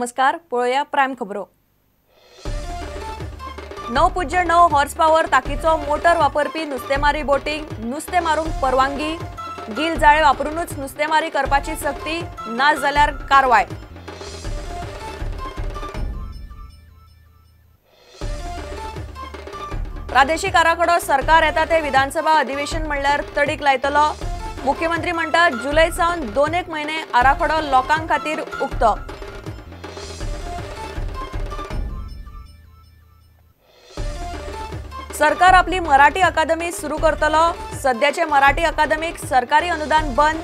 नमस्कार, पळोवया प्रायम खबरो। 9.9 हॉर्स पॉवर ताकीचो मोटर वापरपी नुस्तेमारी बोटींक नुस्तें मारूंक परवानगी। गिल जाळे वापरूनच नुस्तेमारी करपाची सक्ती, ना जाल्यार कारवाय। प्रादेशिक आराखडो सरकार येता ते विधानसभा अधिवेशन म्हणल्यार तडीक लायतलो। मुख्यमंत्री म्हणटात जुलय सावन 2-1 म्हयने आराखडो लोकां खातीर उक्तो। सरकार आपली मराठी अकादमी सुरू करतलो। सद्याचे मराठी अकादमीक सरकारी अनुदान बंद,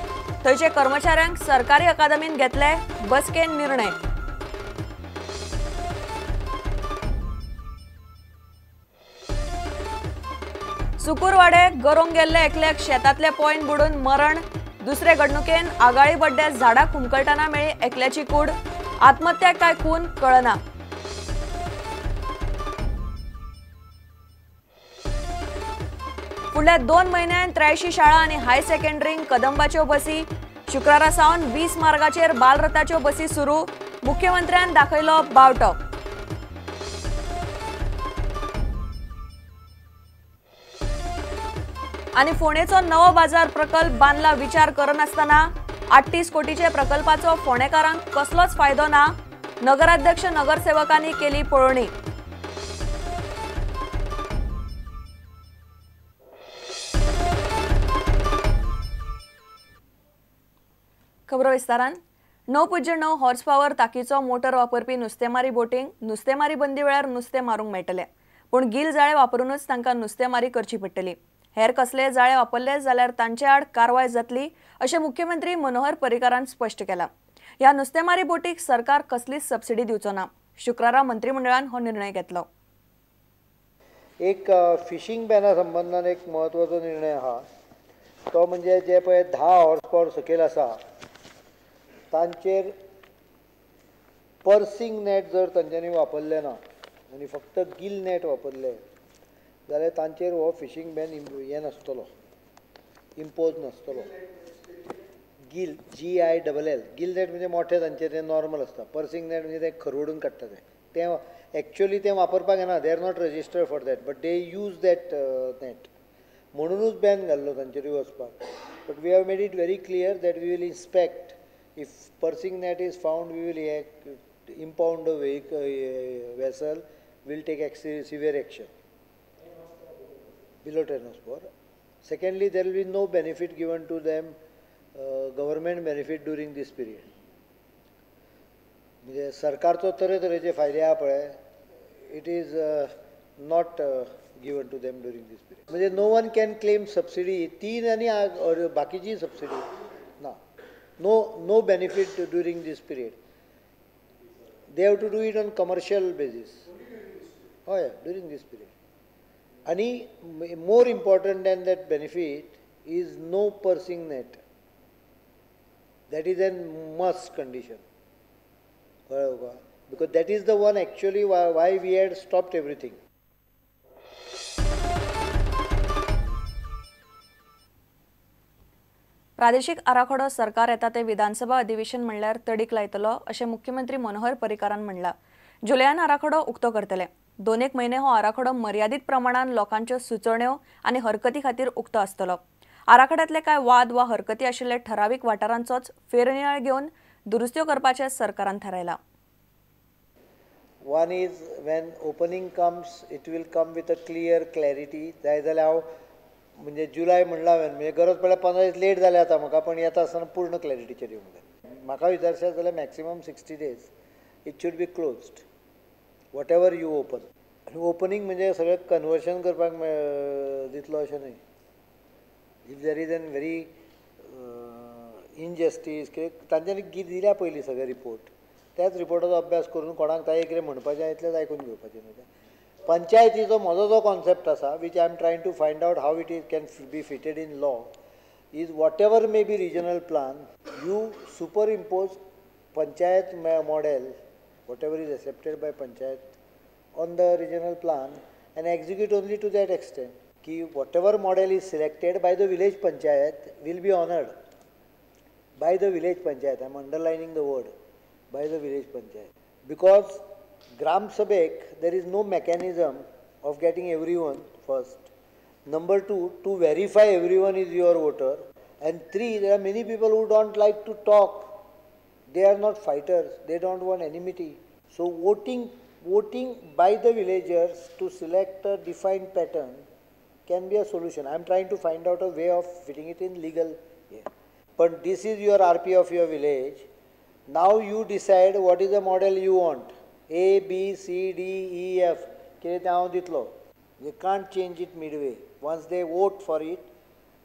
थंयचे कर्मचाऱ्यांक सरकारी अकादमीन घेतले बसकेन निर्णय। सुकुरवाडे गरोवंक गेल्ले एकल्याक शेतांतले पोयन बुडून मरण। दुसरे घडणुकेन आगाळी बड्ड्या झाडाक हुमकळटना मेळ्ळी एकल्याची कूड। आत्महत्या काय खून कळना। फुडल्या 2 म्हयन्यांत 83 शाळा आनी हाय सेकंडरींक कदंबाच्यो बसी। शुक्रारा सावन 20 मार्गाचेर बालरथाच्यो बसी सुरू। मुख्यमंत्र्यान दाखयलो बावटो। आनी फोंडेचो नवो बाजार प्रकल्प बांदला विचार करनासतना। 38 कोटीचे प्रकल्पाचो फोंडेकारांक कसलोच फायदो ना। नगराध्यक्ष नगरसेवकांनी केली पळोवणी। खबरो विस्तारान। 9.9 हॉर्स पॉवर ताकीचो मोटर वापरपी नुस्तेमारी बोटींक नुस्तेमारी बंदी वेळार नुस्तें मारूंक मेळटलें, पूण गिल जाळे वापरूनच तांकां नुस्तेमारी करची पडटली। हेर कसले जाळे वापरले जाल्यार तांचे आड कारवाय जातली अशें मुख्यमंत्री मनोहर पर्रीकारान स्पश्ट केलां। ह्या नुस्तेमारी बोटीक सरकार कसलीच सबसिडी दिवचो ना। शुक्रारा मंत्रिमंडळान हो निर्णय घेतलो। एक फिशींग बॅना संबंदान एक म्हत्वाचो निर्णय आहा, तो म्हणजे जे पळय 10 हॉर्स पॉवर सकयल आसा तांचेर पर्सिंग नेट जर तांच्यांनी वापरलें ना आनी फक्त गिल नेट वापरले जाल्यार तांचेर हो फिशींग बॅन हें नासतलो, इम्पोज नासतलो। गिल GILL Gill net म्हणजे मोठे तांचे ते नॉर्मल आसता, पर्सिंग नेट म्हणजे ते खरवडून काडटा ते एक्चुअली ते वापरपाक येना, they are not registered for that but they use that net, म्हणुनूच ban घाल्लो तांचेरूय वचपाक। But we have made it very clear that we will inspect. If purse seine net is found, we will impound the vehicle, vessel, will take severe action below 10 horsepower. Secondly, there will be no benefit given to them, government benefit during this period. म्हणजे सरकारचो तरेतरेचे फायदे आहा पळय, it is not given to them during this period. म्हणजे no one can claim subsidy, 3 आनी बाकीची subsidy ना। No benefit during this period. They have to do it on commercial basis. Oh yeah, during this period. And more important than that benefit is no purse seine net. That is a must condition. Because that is the one actually why we had stopped everything. प्रादेशिक आराखडो सरकार येता ते विधानसभा अधिवेशन म्हणल्यार तडीक लायतलो अशें मुख्यमंत्री मनोहर पर्रीकारान म्हणलां। जुलयान आराखडो उक्तो करतले। 2-1 म्हयने हो आराखडो मर्यादीत प्रमाणान लोकांच्यो सुचोवण्यो आनी हरकती खातीर उक्तो आसतलो। आराखड्यांतले कांय वाद वा हरकती आशिल्ले ठरावीक वाठारांचोच फेरनियाळ घेवन दुरुस्त्यो करपाचें सरकारान थारायलां। One is when opening comes, it will come with a clear clarity. जाय जाल्यार हांव म्हणजे जुलय म्हणला हांवें, म्हणजे गरज पडल्यार 15 दीस लेट जाले आतां म्हाका, पण येता आसतना पूर्ण क्लॅरिटीचेर येवंक जाय। म्हाका विचारशात जाल्यार maximum 60 days it should be closed, whatever you open. आनी ओपनींग म्हणजे सगळें कन्वर्शन करपाक दितलो अशें न्हय। If there is an very injustice कितें तांच्यांनी दिल्या पयलीं सगळे रिपोर्ट, त्याच रिपोर्टाचो अभ्यास करून कोणाक तांणी कितें म्हणपाचें इतलेंच आयकून घेवपाचें न्हय। पंचायतीचो म्हजो जो कॉन्सेप्ट आसा, which I am trying to find out how it is can be fitted in law, is whatever may be regional plan, you superimpose panchayat model, whatever is accepted by panchayat on the regional plan and execute only to that extent की whatever model is selected by the village panchayat will be honoured by the village panchayat. I am underlining the word by the village panchayat. Because ग्रामसभेक there is no mechanism of getting everyone first. Number two, to verify everyone is your voter. And three, there are many people who don't like to talk. They are not fighters, they don't want enmity. So voting by the villagers to select a defined pattern can be a solution. I am trying to find out a way of fitting it in legal. Yeah. But this is your RP of your village. Now you decide what is the model you want. A, B, C, D, E, F. कितें तें हांव दितलो. They can't change it midway. Once they vote for it,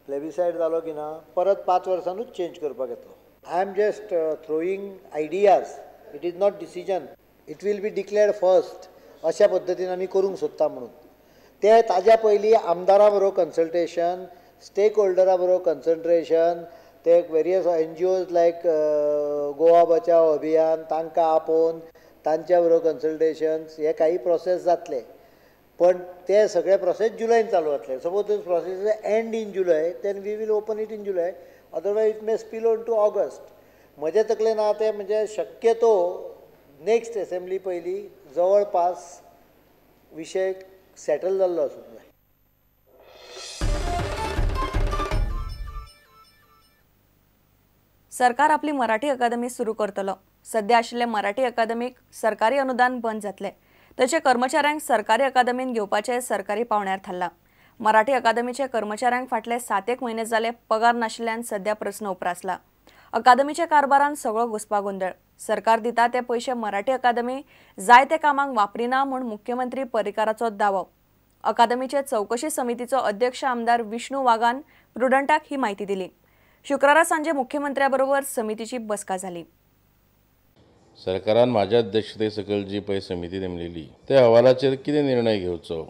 plebiscite जालो की ना, परत 5 वर्सांनूच change करपाक येतलो. I am just throwing ideas. It is not decision. It will be declared first. अशा पद्दतीन आमी करूंक सोदता म्हणून ते ताज्या पयलीं आमदारा बरोबर कन्सल्टेशन, स्टेक होल्डरा बरोबर कन्सल्टेशन, ते various NGOs like Goa Bachao Abhiyan तांकां आपोवन तांच्या बरोबर कन्सल्टेशन्स, हे काही प्रोसेस जातले. पण ते सगळे प्रोसेस जुलयन चालू जातले. Suppose this process end in July, then we will open it in July. Otherwise it may spill on to August. म्हज्या तकलेन आहा तें म्हणजे शक्यतो नेक्स्ट असेंब्ली पयलीं जवळपास विशय सेटल जाल्लो आसूंक जाय. सरकार आपली मराठी अकादमी सुरू करतलो. सध्या आशिल्ले मराठी अकादमीक सरकारी अनुदान बंद जातले. तशें कर्मचाऱ्यांक सरकारी अकादमीन घेवपाचे सरकारी पावण्यार थारला. मराठी अकादमीचे कर्मचाऱ्यांक फाटले 7-1 म्हयने जाले पगार नाशिल्ल्यान सध्या प्रस्न उप्रासला. अकादमीच्या कारभारान सगळो घुस्पागोंदळ. सरकार दिता ते पयशे मराठी अकादमी जाय ते कामांक वापरिना म्हूण मुख्यमंत्री पर्रीकाराचो दावो. अकादमीचे चवकशी समितीचो अध्यक्ष आमदार विष्णू वाघान प्रुडंटाक ही म्हायती दिली. शुक्रारा सांजे मुख्यमंत्र्या बरोबर समितीची बसका झाली. सरकारान म्हाज्या अध्यक्षते सकयल जी पळय समिती नेमलेली त्या अहवालाचेर कितें निर्णय घेवचो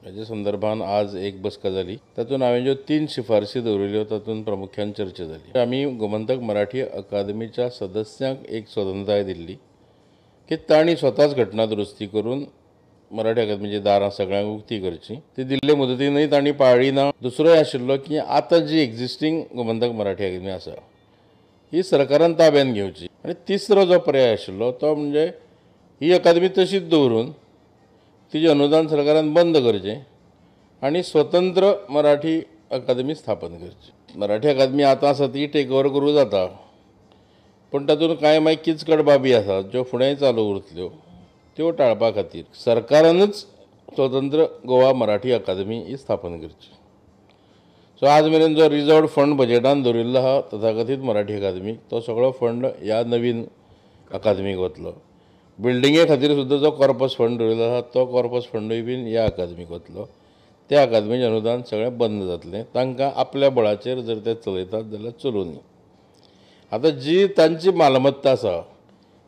हेजे संदर्भान आज एक बसका जाली. तातूंत हांवें ज्यो 3 शिफारसी दवरिल्ल्यो तातूंत प्रामुख्यान चर्चा जाली. आमी गोमंतक मराठी अकादमीच्या सदस्यांक एक स्वतंत्रताय दिल्ली की तांणी स्वताच घटना दुरुस्ती करून मराठी अकादमीची दारां सगळ्यांक उक्ती करची. ती दिल्ले मुदतीनूय तांणी पाळ्ळी ना. दुसरोय आशिल्लो की आतां जी एग्जिस्टींग गोमंतक मराठी अकादमी आसा ही सरकारान ताब्यान घेवची. आनी तिसरो जो पर्याय आशिल्लो तो म्हणजे ही अकादमी तशीच दवरून तिजें अनुदान सरकारान बंद करचें आनी स्वतंत्र मराठी अकादमी स्थापन करची. मराठी अकादमी आतां आसा ती टेक ओवर करूं जाता, पूण तातूंत कांय मागीर किचकट बाबी आसात ज्यो फुडें चालू उरतल्यो, त्यो टाळपा खातीर सरकारानूच स्वतंत्र गोवा मराठी अकादमी ही स्थापन करची. सो आज मेरेन जो रिजर्व फंड बजेटान दवरिल्लो आहा तथाकथीत मराठी अकादमीक, तो सगळो फंड ह्या नवीन अकादमीक वतलो. बिल्डिंगे खातीर सुद्दां जो कॉर्पस फंड दवरिल्लो आहा तो कॉर्पस फंडूय बीन ह्या अकादमीक वतलो. त्या अकादमीचें अनुदान सगळें बंद जातलें. तांकां आपल्या बळाचेर जर ते चलयतात जाल्यार चलोवनी. आतां जी तांची मालमत्ता आसा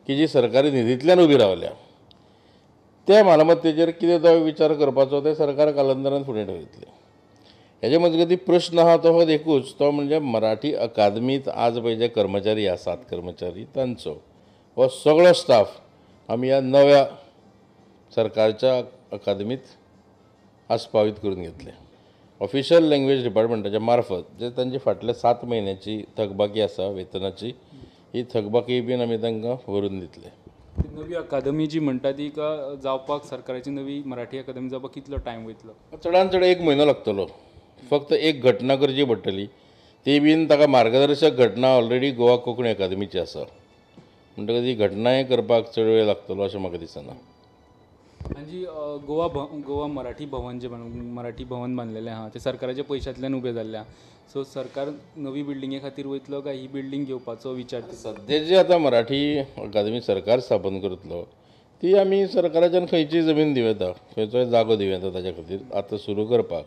की जी सरकारी निधींतल्यान उबी रावल्या त्या मालमत्तेचेर कितें तो विचार करपाचो तें सरकार कालांतरान फुडें ठरयतलें. हेजे मजगतीं प्रश्न आहा तो फकत एकूच, तो म्हणजे मराठी अकादमींत आज पळय जे कर्मचारी आसात कर्मचारी तांचो हो सगळो स्टाफ आमी ह्या नव्या सरकारच्या अकादमींत आस्पावीत करून घेतले. ऑफिशियल लँग्वेज डिपार्टमेंटाच्या मार्फत जे तांची फाटल्या 7 म्हयन्याची थकबाकी आसा वेतनाची, ही थकबाकी बीन आमी तांकां व्हरून दितले. नवी अकादमी जी म्हणटा ती जावपाक सरकाराची नवी मराठी अकादमी जावपाक कितलो टायम वयतलो? चडान चड 1 म्हयनो लागतलो. फक्त एक घटना करची पडटली, ती बीन ताका मार्गदर्शक घटना ऑलरेडी गोवा कोंकणी अकादमीची आसा, म्हणटकच ही घटनाय करपाक चड वेळ लागतलो अशें म्हाका दिसना. आनी जी गोवा मराठी भवन जे मराठी भवन बांदलेलें आहा तें सरकाराच्या पयशांतल्यान उबें जाल्लें आहा. सो सरकार नवी बिल्डिंगे खातीर वयतलो काय ही बिल्डींग घेवपाचो विचार? सद्या जी आतां मराठी अकादमी सरकार स्थापन करतलो ती आमी सरकाराच्यान खंयची जमीन दिवं येता, खंयचोय जागो दिवं येता ताच्या खातीर आतां सुरू करपाक.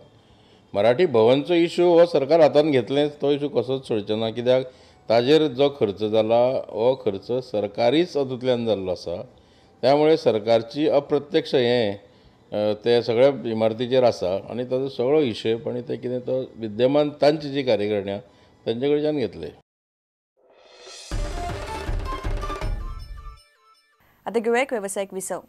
मराठी भवनचो इशू हो सरकार हातान घेतलेंच, तो इशू कसोच सोडचो ना, कित्याक ताजेर जो खर्च जाला हो खर्च सरकारीच हातूंतल्यान जाल्लो आसा. त्यामुळे सरकारची अप्रत्यक्ष हें ते सगळ्या इमारतीचेर आसा आनी ताजो सगळो हिशेब आनी ते कितें तो विद्यमान तांची जी कार्यकारिणी आहा तांचे कडच्यान घेतले. आतां घेवया एक वेवसायीक विसव.